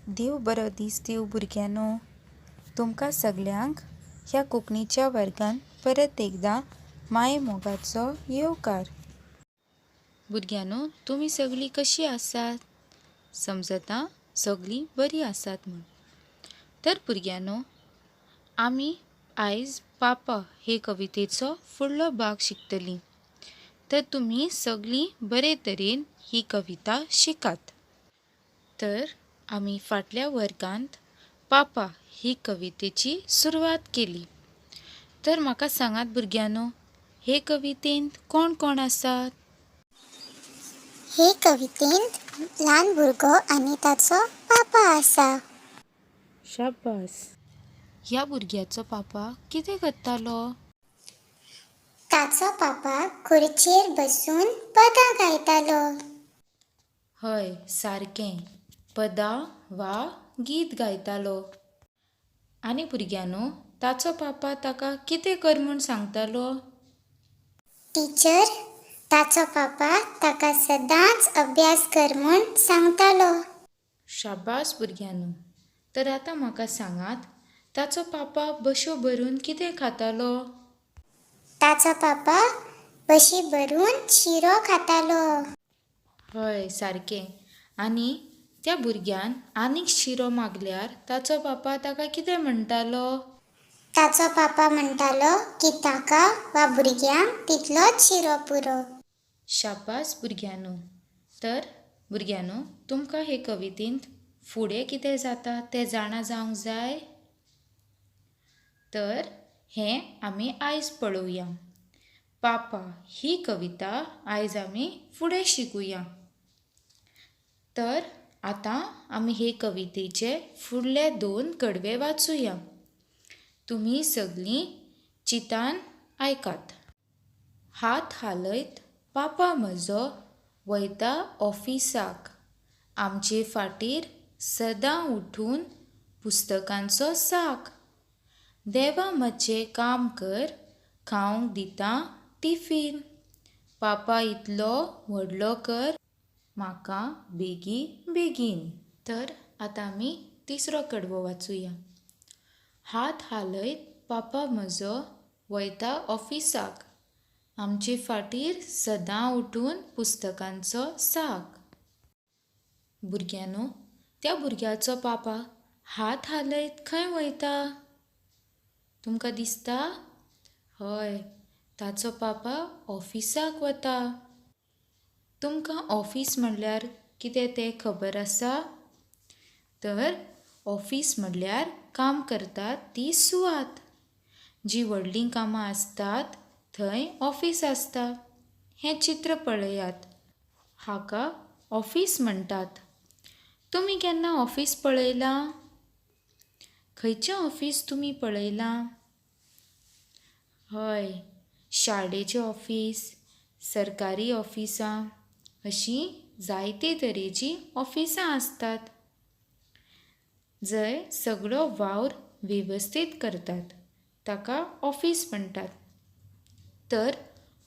देव बरो दीस दिवं भुरग्यांनो. तुमकां सगल्यांक ह्या कोंकणीच्या वर्गान परत एकदां माये मोगाचो येवकार. भुरग्यांनो, तुमी सगळीं कशीं आसात? समजता सगळीं बरीं आसात म्हूण. तर भुरग्यांनो, आमी आयज पापा हे कवितेचो फुडलो भाग शिकतलीं. तर तुमी सगळीं बरे तरेन ही कविता शिकात. तर आमी फाटल्या वर्गांत पापा ही कवितेची सुरवात केली. तर म्हाका सांगात भुरग्यांनो, हे कवितेंत कोण कोण आसात? हे कवितेंत ल्हान भुरगो आनी ताचो पापा आसा. शाबास. ह्या भुरग्याचो पापा कितें करतालो? ताचो पापा खुर्चेर बसून पदां गायतालो. हय, सारकें. पदां वा गीत गायतालो. आनी भुरग्यांनो, ताचो पापा ताका कितें कर म्हूण सांगतालो? टिचर, ताचो पापा ताका सदांच अभ्यास कर म्हूण सांगतालो. शाबास भुरग्यांनो. तर आतां म्हाका सांगात, ताचो पापा बश्यो भरून कितें खातालो? ताचो पापा बशी भरून शिरो खातालो. हय, सारकें. आनी त्या भुरग्यान आनीक शिरो मागल्यार ताचो पापा ताका कितें म्हणटालो? ताचो पापा म्हणटालो की ताका वा भुरग्यांक तितलोच शिरो पुरो. शाबास भुरग्यांनो. तर भुरग्यांनो, तुमकां हे कवितेंत फुडें कितें जाता तें जाणा जावंक जाय? तर हें आमी आयज पळोवया. पापा ही कविता आयज आमी फुडें शिकुया. तर आतां आमी हे कवितेचे फुडले दोन कडवे वाचुया. तुमी सगळीं चितान आयकात. हात हालयत पापा म्हजो वयता ऑफिसाक, आमचे फाटीर सदां उठून पुस्तकांचो साक. देवा म्हजें काम कर, खावंक दिता टिफीन, पापा इतलो व्हडलो कर म्हाका बेगी बेगीन. तर आतां आमी तिसरो कडवो वाचुया. हात हालयत पापा म्हजो वयता ऑफिसाक, आमचे फाटीर सदां उठून पुस्तकांचो साक. भुरग्यांनो, त्या भुरग्याचो पापा हात हालयत खंय वयता? तुमकां दिसता? हय, ताचो पापा ऑफिसाक वता. तुमकां ऑफिस म्हणल्यार कितें तें खबर आसा? तर ऑफिस म्हणल्यार काम करतात ती सुवात. जीं व्हडलीं कामां आसतात थंय ऑफिस आसता. हें चित्र पळयात, हाका ऑफिस म्हणटात. तुमी केन्ना ऑफिस पळयलां? खंयचें ऑफिस तुमी पळयलां? हय, शाळेचें ऑफिस, सरकारी ऑफिसां, अशीं जायते तरेचीं ऑफिसां आसतात, जंय सगळो वावर वेवस्थीत करतात ताका ऑफिस म्हणटात. तर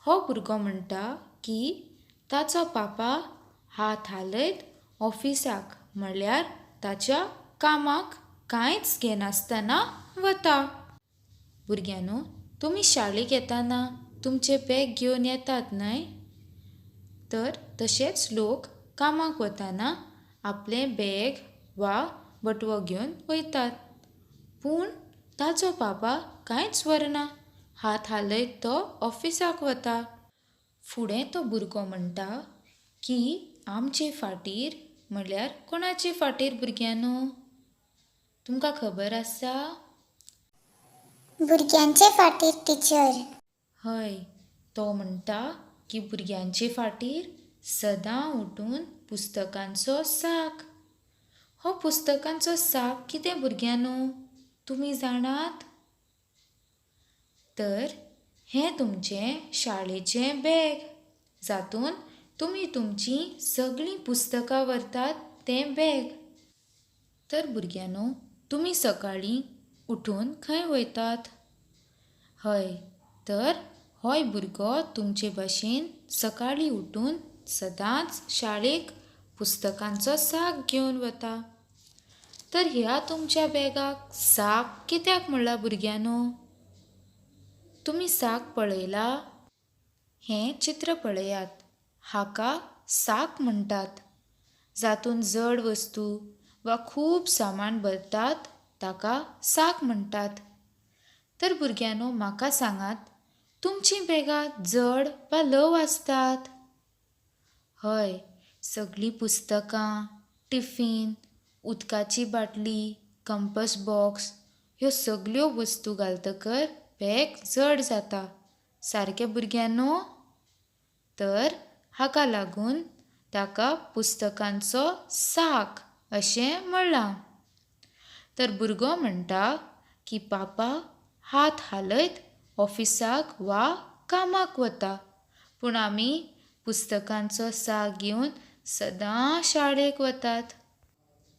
हो भुरगो म्हणटा की ताचो पापा हात हालयत ऑफिसाक म्हणल्यार ताच्या कामाक कांयच घेनासतना वता. भुरग्यांनो, तुमी शाळेक येताना तुमचें बॅग घेवन येतात न्हय? तर तशेंच लोक कामाक वताना आपलें बॅग वा बटवो घेवन वयतात. पूण ताचो पापा कांयच व्हरना, हात हालयत तो ऑफिसाक वता. फुडें तो भुरगो म्हणटा की आमचे फाटीर म्हणल्यार कोणाचे फाटीर भुरग्यांनो? तुमकां खबर आसा? भुरग्यांचे फाटीर टिचर. हय, तो म्हणटा की भुरग्यांचे फाटीर सदां उठून पुस्तकांचो साक. हो पुस्तकांचो साक कितें भुरग्यांनो, तुमी जाणात? तर हें तुमचें शाळेचें बॅग, जातून तुमी तुमचीं सगळीं पुस्तकां व्हरतात तें बॅग. तर भुरग्यांनो, तुमी सकाळीं उठून खंय वयतात? हय, तर होय भुरगो तुमचे भाशेन सकाळीं उठून सदांच शाळेक पुस्तकांचो साक घेवन वता. तर ह्या तुमच्या बॅगाक साक कित्याक म्हणला भुरग्यांनो? तुमी साक पळयला? हें चित्र पळयात. हाका साक म्हणटात. जातून जड वस्तू वा खूब सामान भरतात ताका साक म्हणटात. तर भुरग्यांनो, म्हाका सांगात, तुमचीं बॅगां जड वा ल्हव आसतात? हय, सगळीं पुस्तकां, टिफीन, उदकाची बाटली, कंपस बॉक्स ह्यो सगल्यो वस्तू घालतकर बॅग जड जाता. सारकें भुरग्यांनो? तर हाका लागून ताका पुस्तकांचो साक अशें म्हणलां. तर भुरगो म्हणटा की पापा हात हालयत ऑफिसाक वा कामाक वता, पूण आमी पुस्तकांचो साक घेवन सदां शाळेक वतात.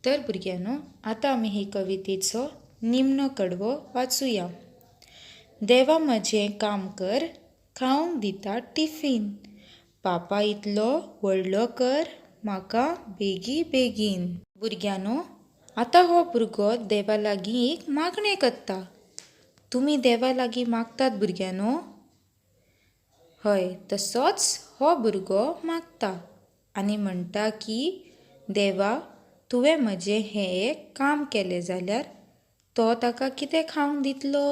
तर भुरग्यांनो, आतां आमी ही कवितेचो निमणो कडवो वाचुया. देवा म्हजें काम कर, खावंक दिता टिफीन, पापा इतलो व्हडलो कर म्हाका बेगी बेगीन. भुरग्यांनो, आतां हो भुरगो देवा लागीं एक मागणें करता. तुमी देवा लागीं मागतात भुरग्यांनो? हय, तसोच हो भुरगो मागता आनी म्हणटा की देवा, तुवें म्हजें हें एक काम केलें जाल्यार तो ताका कितें खावंक दितलो?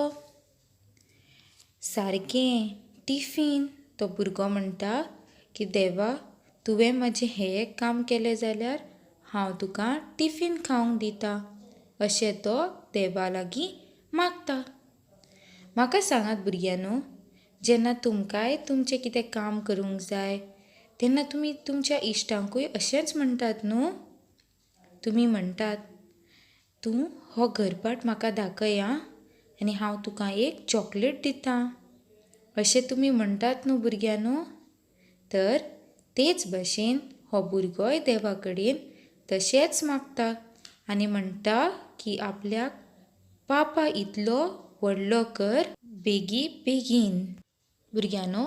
सारकें, टिफीन. तो भुरगो म्हणटा की देवा, तुवें म्हजें हें एक काम केलें जाल्यार हांव तुका टिफीन खावंक दिता, अशें तो देवा लागीं मागता. म्हाका सांगात भुरग्यांनो, जेन्ना तुमकांय तुमचें कितें काम करूंक जाय तेन्ना तुमी तुमच्या इश्टांकूय अशेंच म्हणटात न्हू? तुमी म्हणटात, तूं हो घरपाट म्हाका दाखय आं, आनी हांव तुका एक चॉकलेट दिता, अशें तुमी म्हणटात न्हू भुरग्यांनो? तर तेच भशेन हो भुरगोय देवा कडेन तशेंच मागता आनी म्हणटा की आपल्याक पापा इतलो व्हडलो कर बेगी बेगीन. भुरग्यांनो,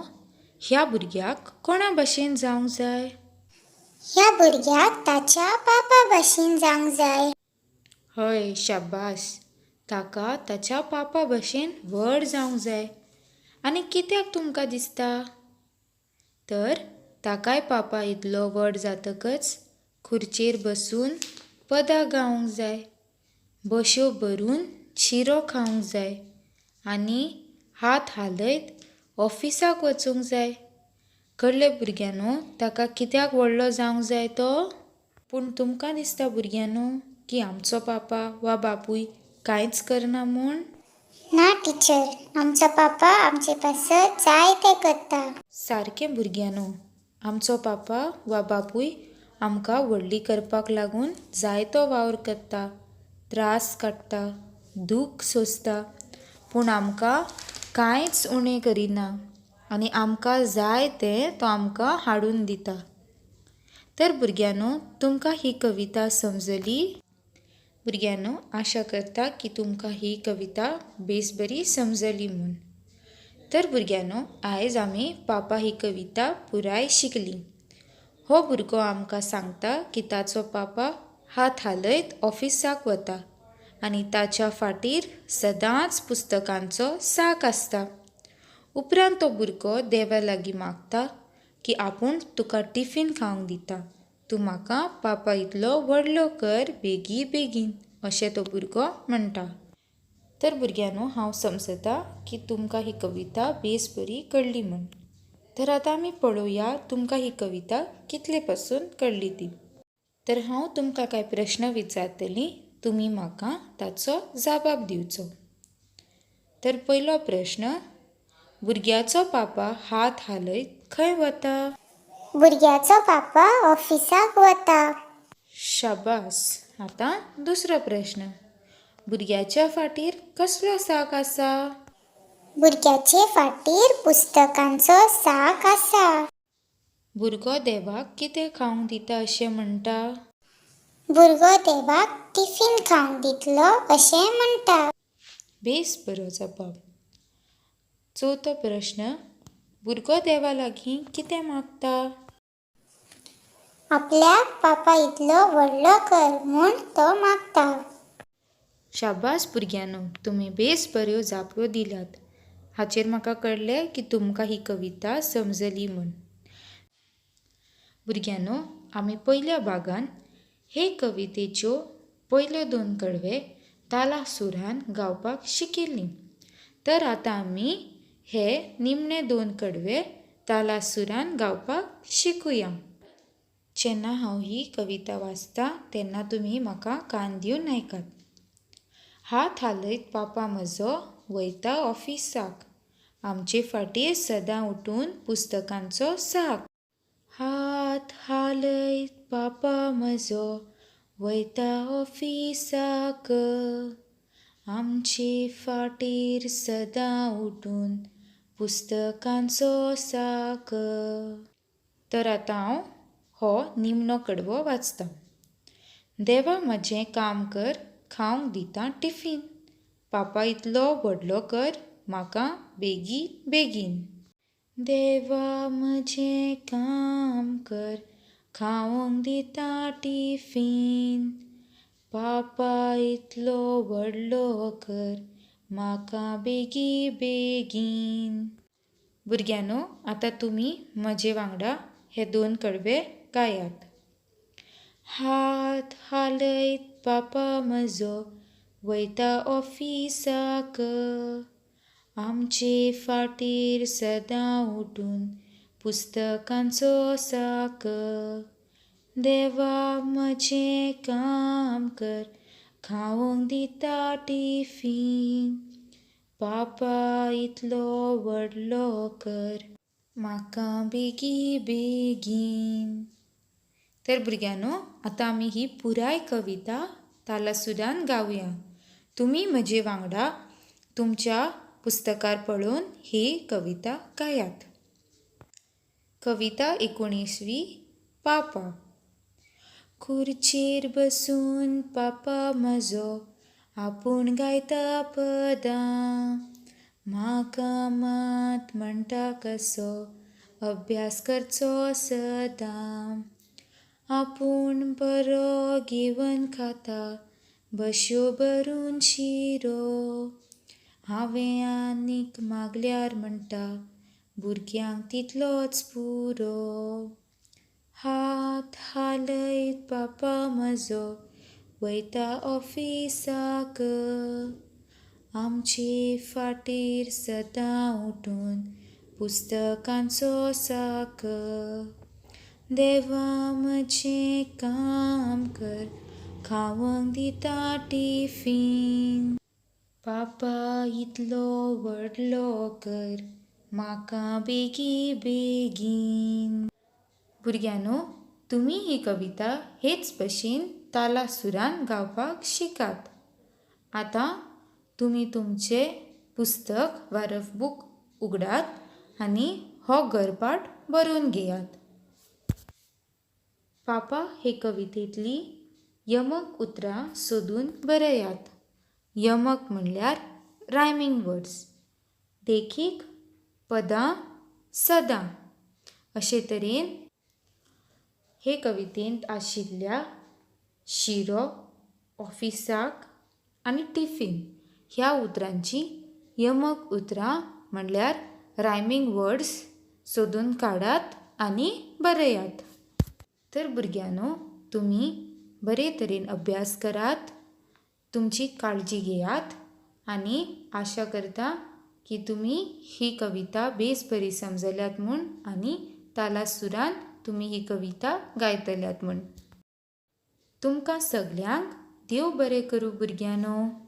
ह्या भुरग्याक कोणा भशेन जावंक जाय? ह्या भुरग्याक ताच्या पापा भशेन जावंक जाय. हय, शाबास. ताका ताच्या पापा भशेन व्हड जावंक जाय. आनी कित्याक तुमकां दिसता? तर ताकाय पापा इतलो व्हड जातकच खुर्चेर बसून पदां गावंक जाय, बश्यो भरून शिरो खावंक जाय आनी हात हालयत ऑफिसाक वचूंक जाय. कळ्ळें भुरग्यांनो ताका कित्याक व्हडलो जावंक जाय तो? पूण तुमकां दिसता भुरग्यांनो की आमचो पापा वा बापूय कांयच करना म्हूण? ना टिचर, आमचो पापा आमचे पासत जायतें करता. सारकें भुरग्यांनो, आमचो पापा वा बापूय आमकां व्हडली करपाक लागून जायतो वावर करता, त्रास काडटा, दूख सोंसता, पूण आमकां कांयच उणें करिना आनी आमकां जाय तें तो आमकां हाडून दिता. तर भुरग्यांनो, तुमकां ही कविता समजली? भुरग्यांनो, आशा करता की तुमकां ही कविता बेस बरी समजली म्हूण. तर भुरग्यांनो, आयज आमी पापा ही कविता पुराय शिकली. हो भुरगो आमकां सांगता की ताचो पापा हात हालयत ऑफिसाक वता आनी ताच्या फाटीर सदांच पुस्तकांचो साक आसता. उपरांत तो भुरगो देवा लागीं मागता की आपूण तुका टिफीन खावंक दिता, तूं म्हाका पापा इतलो व्हडलो कर बेगी बेगीन, अशें तो भुरगो म्हणटा. तर भुरग्यांनो, हांव समजता की तुमकां ही कविता बेस बरी कळ्ळी म्हूण. तर आतां आमी पळोवया तुमकां ही कविता कितले पसून कळ्ळी ती. तर हांव तुमकां कांय प्रश्न विचारतली, तुमी म्हाका ताचो जबाब दिवचो. तर पयलो प्रश्न, भुरग्याचो पापा हात हालयत खंय वता? भुरग्याचो पापा ऑफिसाक वता. शाबास. आतां दुसरो प्रश्न, भुरग्याच्या फाटीर कसलो साक आसा? भुरग्याचे फाटीर पुस्तकांचो साक आसा. भुरगो देवाक कितें खावंक दिता अशें म्हणटा? भुरगो देवाक टिफीन खावंक दितलो अशें म्हणटा. बेस बरो जबाब. चवथो प्रश्न, भुरगो देवा लागीं कितें मागता? आपल्याक पापा इतलो व्हडलो कर म्हूण तो मागता. शाबास भुरग्यांनो, तुमी बेस बऱ्यो जापो दिल्यात. हाचेर म्हाका कळ्ळें की तुमकां ही कविता समजली म्हूण. भुरग्यांनो, आमी पयल्या भागान हे कवितेच्यो पयल्यो दोन कडवे ताला सुरान गावपाक शिकिल्लीं. तर आतां आमी हे निमणे दोन कडवे ताला सुरान गावपाक शिकुया. जेन्ना हांव ही कविता वाचता तेन्ना तुमी म्हाका कान दिवन आयकात. हात हालयत पापा म्हजो वयता ऑफिसाक, आमचे फाटीर सदां उठून पुस्तकांचो साक. हात हालयत पापा म्हजो वयता ऑफिसाक, आमचे फाटीर सदां उठून पुस्तकांचो साक. तर आतां हांव हो निमणो कडवो वाचतां. देवा म्हजें काम कर, खावंक दिता टिफीन, पापा इतलो व्हडलो कर म्हाका बेगी बेगीन. देवा म्हजें काम कर, खावंक दिता टिफीन, पापा इतलो व्हडलो कर म्हाका बेगी बेगीन. भुरग्यांनो, आतां तुमी म्हजे वांगडा हे दोन कडवे गायात. हात हालयत पापा म्हजो वयता ऑफिसाक, आमचे फाटीर सदां उठून पुस्तकांचो साक. देवा म्हजें काम कर, खावंक दिता टिफीन, पापा इतलो व्हडलो कर म्हाका बेगी बेगीन. तर भुरग्यांनो, आतां आमी ही पुराय कविता तालासुरान गावया. तुमी म्हजे वांगडा तुमच्या पुस्तकार पळोवन ही कविता गायात. कविता 19वी. पापा. खुर्चेर बसून पापा म्हजो आपूण गायता पदां, म्हाका मात म्हणटा कसो अभ्यास करचो सदां. आपूण बरो घेवन खाता बश्यो भरून शिरो, हांवें आनीक मागल्यार म्हणटा भुरग्यांक तितलोच पुरो. हात हालयत पापा म्हजो वयता ऑफिसाक, आमचे फाटीर सदां उठून पुस्तकांचो साक. देवा म्हजें काम कर, खावंक दिता टिफीन, पापा इतलो व्हडलो कर म्हाका बेगी बेगीन. भुरग्यांनो, तुमी ही कविता हेच भशेन ताला सुरान गावपाक शिकात. आतां तुमी तुमचें पुस्तक वा रफबूक उगडात आनी हो घरपाठ बरोवन घेयात. पापा हे कवितेंतली यमक उतरां सोदून बरयात. यमक म्हणल्यार रायमींग वर्ड्स. देखीक पदां, सदां. अशे तरेन हे कवितेंत आशिल्ल्या शिरो, ऑफिसाक आनी टिफीन ह्या उतरांची यमक उतरां म्हणल्यार रायमींग वर्ड्स सोदून काडात आनी बरयात. तर भुरग्यांनो, तुमी बरे तरेन अभ्यास करात, तुमची काळजी घेयात आनी आशा करता की तुमी ही कविता बेस बरी समजल्यात म्हूण आनी ताला सुरान तुमी ही कविता गायतल्यात म्हूण. तुमकां सगल्यांक देव बरें करूं भुरग्यांनो.